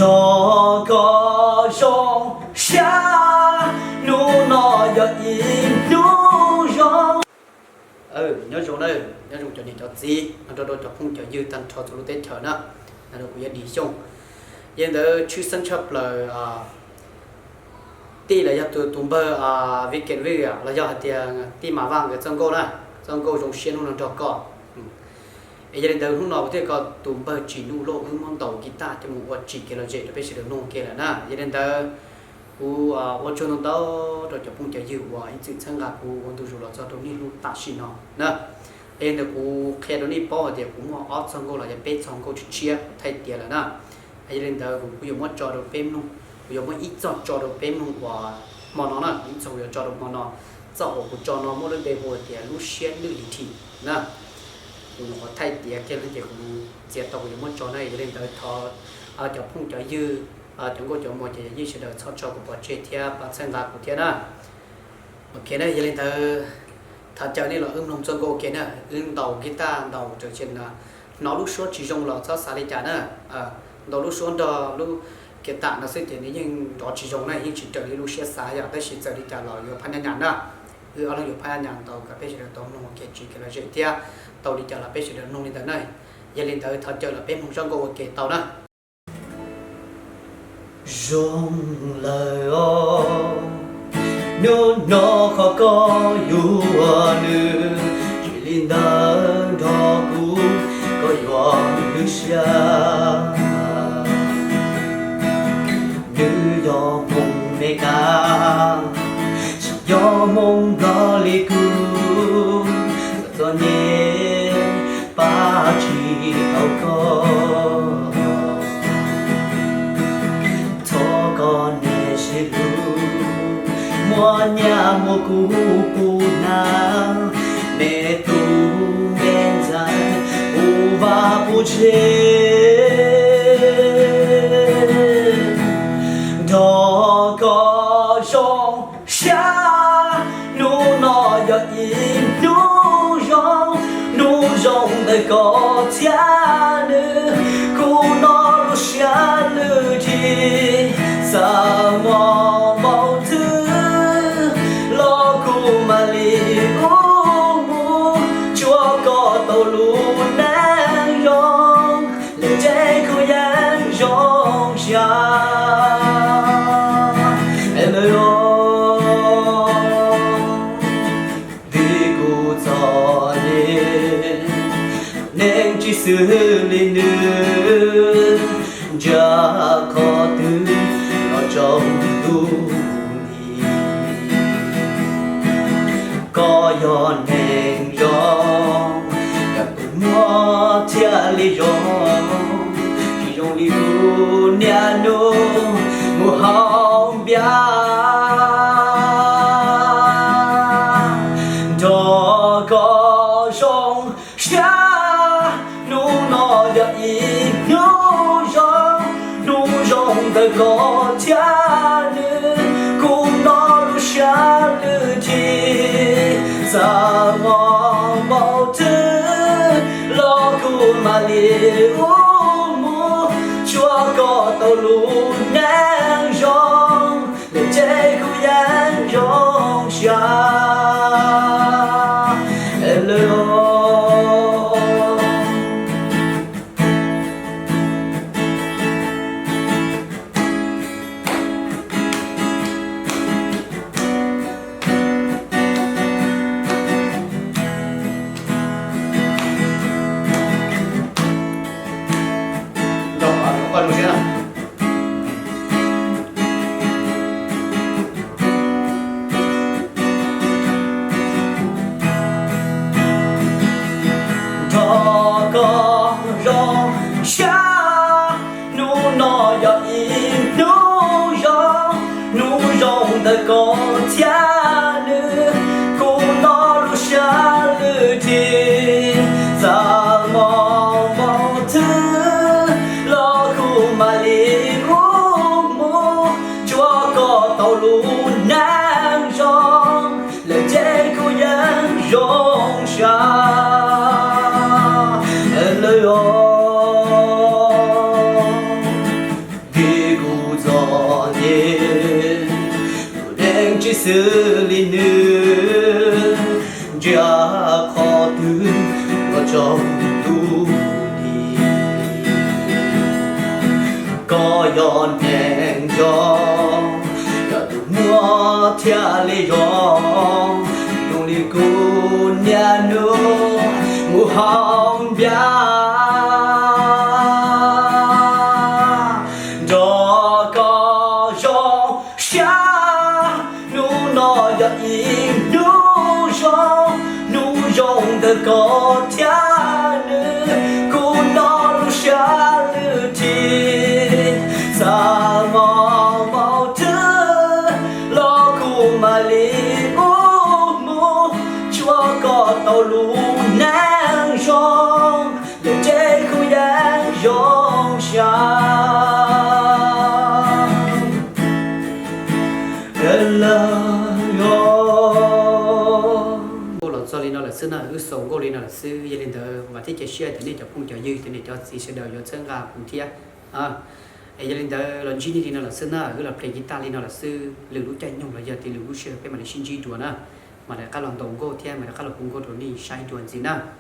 Thov koj zoo siab, hnub no yog ib hnub zoo. Nyob zoo na, nyob zoo cov niam cov txiv, nrog rau cov phooj cov ywg tag nrho txhua lub teb chaws na. Kuv yog Dim Xyooj. Yog li ntawd tshwj xeeb tshaj plaws tij los yog tus npawg Viv Kem Vij los yog hais tias tij Mas Vaj nkawd txoj nkauj na, txoj nkauj Zoo Siab Hnub No Nrog Koj. Es yog li ntawd hnub no kuv thiaj kom tus npawg Tsim Nuj Lauj wb muab ntaus kiv taj coj mus ua tsim kev lom zem rau peb sawv daws mloog ua ke lawm na. Yog li ntawd kuv ua tsaug ntau ntau rau cov phooj cov ywg uas ib txwm txhawb nqa kuv ua ntu zus los txog rau niaj hnub tam sim no na. Yog li ntawd kuv qhia rau nej paub hais tias kuv muaj ob txoj nkauj los yog peb txoj nkauj tshiab tshiab kuv thaij tiav lawm na. Yog li ntawd kuv yuav muab tso rau peb mloog, kuv yuav muab ib txoj tso rau peb mloog uas hmo no na, ib txoj kuv yuav tso rau hmo no. Txoj uas kuv tso no muaj lub npe hu tias Lub Siab Lwj Lis Thim na. Kuv nyuam qhuav thaij tiav kiag lawm ces kuv txiav tau kuv yuav muab tso na. Yog li ntawd thov cov phooj cov ywg, cov nkauj cov muam cov yawm yij sawv daws txhob tso kuv pov tseg thiab pab txhawb nqa kuv thiab na. Ok na, yog li ntawd thov caw nej los wb mloog txoj nkauj ua ke na. Wb ntaus kiv taj ntaus raws li hnov lub suab tsis zoo los txhob xav li cas na. Ntaus lub suab nrog lub kiv taj no xwb ces nws yeej nrov tsis zoo na, yeej tsis raws li lub siab xav yom, tab sis txawm li cas los yuav phaj nyaj nyas na. Wb ob leeg yuav phaj nyaj nyas ntaus kom peb sawv daws tau mloog ua ke tsim kev lom zem thiab tau li cas los peb sawv daws mloog li ntawd na. Yog li ntawd thov caw los peb mloog txoj nkauj ua ke tau na. Zoo lawm os, hnub no qhov koj yuav nws, tsis li ntawd nrog kuv koj yuav lwj siab. Nws yog Hmoob Mes Kas, tsis yog Hmoob Nplog li kuv, txom nyem pab tsis tau koj. Thov koj niam sib hlub, muab nyiaj muab kub pub hnab, neb tus me ntxhais puv vaj puv tsev. Nrog koj zoo siab, hnub no yog ib hnub zoo, hnub zoo ntawm koj thiab nws, kuv hnov lub siab lwj li xav mos npaum twg los kuv mam li ua mus cuag koj tau lub neej zoo, lwm cej kuv yeej zoo siab. Vim kuv txom nyem, neeg tsis xws li nws, ntsia qhov twg los tsaus ntuj nti. Koj yog neeg zoo, koj tus muag thiaj li zoo, tsis zoo li kuv niaj hnub mus haus npias. Nrog koj zoo siab, hnub no yog ib hnub zoo, hnub zoo ntawm koj thiab nws, kuv hnov lub siab lwj li xav mos npaum twg los kuv mam li ua mus cuag koj tau lub neej zoo, lwm cej kuv yeej zoo siab. Tsis xws li nws, ntsia qhov twg los tsaus ntuj nti. Koj yog neeg zoo, yog tus muaj thiaj li zoo, zoo li kuv niaj hnub mus hauv npias nrog koj zoo siab. Hnub no yog ib hnub zoo, hnub zoo ntawm koj thiab nws, kuv no lub siab lwj thi. Txaj hmo hmo twg los kuv mam li ua mus, tsuav koj tau lub neej zoo, lub ntsej kuv yeej zoo siab. Nkauj los txog li no lawm xwb na, wb xaus nkauj li no lawm xwb. Yog li ntawd vam thiab cia siab tias nej cov phooj cov ywg, cov niam cov txiv sawv daws yuav txhawb nqa kuv thiab. Es yog li ntawd los ntsib nej li no lawm xwb na, wb los ple kiv tag li no lawm xwb. Lwm lub caij nyoog los yog tias lwm lub sij hawm peb mam li sib ntsib dua na, mam rov qab los ntaus nkauj thiab mam rov qab los hu nkauj rau nej saib dua ntxiv na.